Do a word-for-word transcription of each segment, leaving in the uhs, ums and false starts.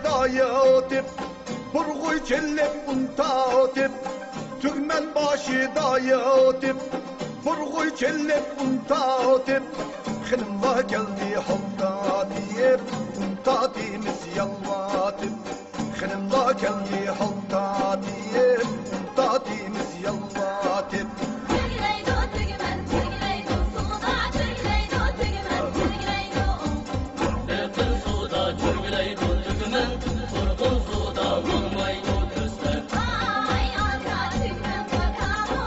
ياتىپ، بۇرغۇي چېلىپ ئۇن تارتىپ، تۈگمەن باشىدا ياتىپ، بۇرغۇي چېلىپ ئۇن تارتىپ، خېنىملار كەلدى ھالتا دېيىپ، ئۇن تارتىمىز يالۋاتىپ. خېنىملار كەلدى ھالتا دېيىپ، ئۇن تارتىمىز يالۋاتىپ. چۆرگىلەيدۇ تۈگمەن، چۆرگىلەيدۇ سۇدا، چۆرگىلەيدۇ تۈگمەن، چۆرگىلەيدۇ. ئېقىن سۇدا چۆرگىلەيدۇ تۈگمەن، دولقۇن سۇدا ماڭمايدۇ كۆزلەر. ۋاي ئاكا، تۈگمەن قورقامۇ؟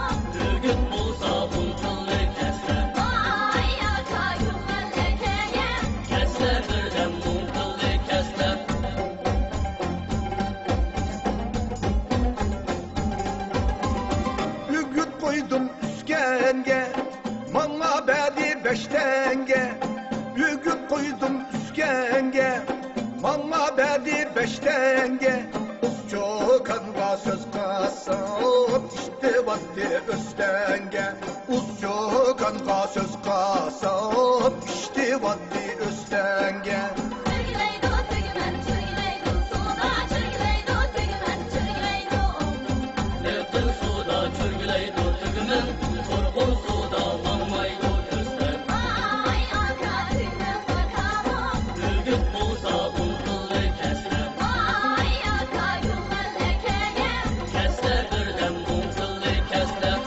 ئۆگۈت بولسا ئۇن تىللىك كەسلەر. ۋاي ئاكا، كۆڭۈللەر كەلگەن. كەسلەر بىردەم ئۇن تىللىك كەسلەر. ئۆگۈت قويدۇم ئۈسكەنگە، ماڭا بەردى بەش تەڭگە. ئۆگۈت قويدۇم ئۈسكەنگە، ماڭا بەردى بەش تەڭگە. ئۇز چوكانغا سۆز قىلسام، ئىشتىۋاتتى ئۆستەڭگە. ئۇز چوكانغا سۆز قىلسام، ئىشتىۋاتتى ئۆستەڭگە. چۆرگىلەيدۇ تۈگمەن، چۆرگىلەيدۇ سۇدا، چۆرگىلەيدۇ تۈگمەن، چۆرگىلەيدۇ. ئېقىن سۇدا چۆرگىلەيدۇ تۈگمەن، دولقۇن سۇدا ماڭمايدۇ كۆزلەر. ۋاي ئاكا، تۈگمەن قورقامۇ؟ ئۆگۈت بولسا ئۇن تىللىك كەسلەر. ۋاي ئاكا، كۆڭۈللەر كەلگەن. كەسلەر بىردەم ئۇن تىللىك كەسلەر.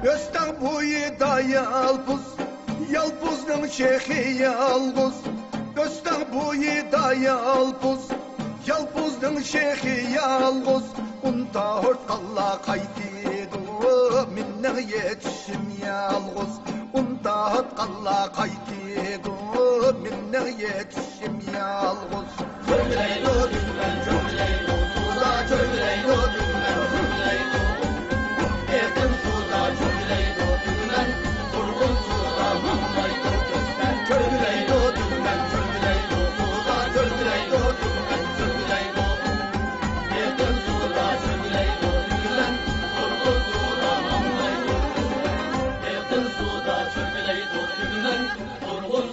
ئۆستەڭ بويىدا يالپۇز، يالپۇزنىڭ شېخى يالغۇز. ئۆستەڭ بويىدا يالپۇز، يالپۇزنىڭ شېخى يالغۇز. ئۇن تارتقانلار قايتىدۇ، مېنىڭ يېتىشىم يالغۇز. ئۇن تارتقانلار قايتىدۇ، مېنىڭ يېتىشىم يالغۇز. چۆرگىلەيدۇ تۈگمەن، چۆرگىلەيدۇ سۇدا، چۆرگىلەيدۇ تۈگمەن، چۆرگىلەيدۇ. ئېقىن سۇدا چۆرگىلەيدۇ تۈگمەن، دولقۇن سۇدا ماڭمايدۇ كۆزلەر. چۆرگىلەيدۇ تۈگمەن، چۆرگىلەيدۇ سۇدا، چۆرگىلەيدۇ تۈگمەن، چۆرگىلەيدۇ. ئېقىن سۇدا چۆرگىلەيدۇ تۈگمەن، دولقۇن سۇدا ماڭمايدۇ كۆزلەر. ئېقىن سۇدا چۆرگىلەيدۇ تۈگمەن، دولقۇن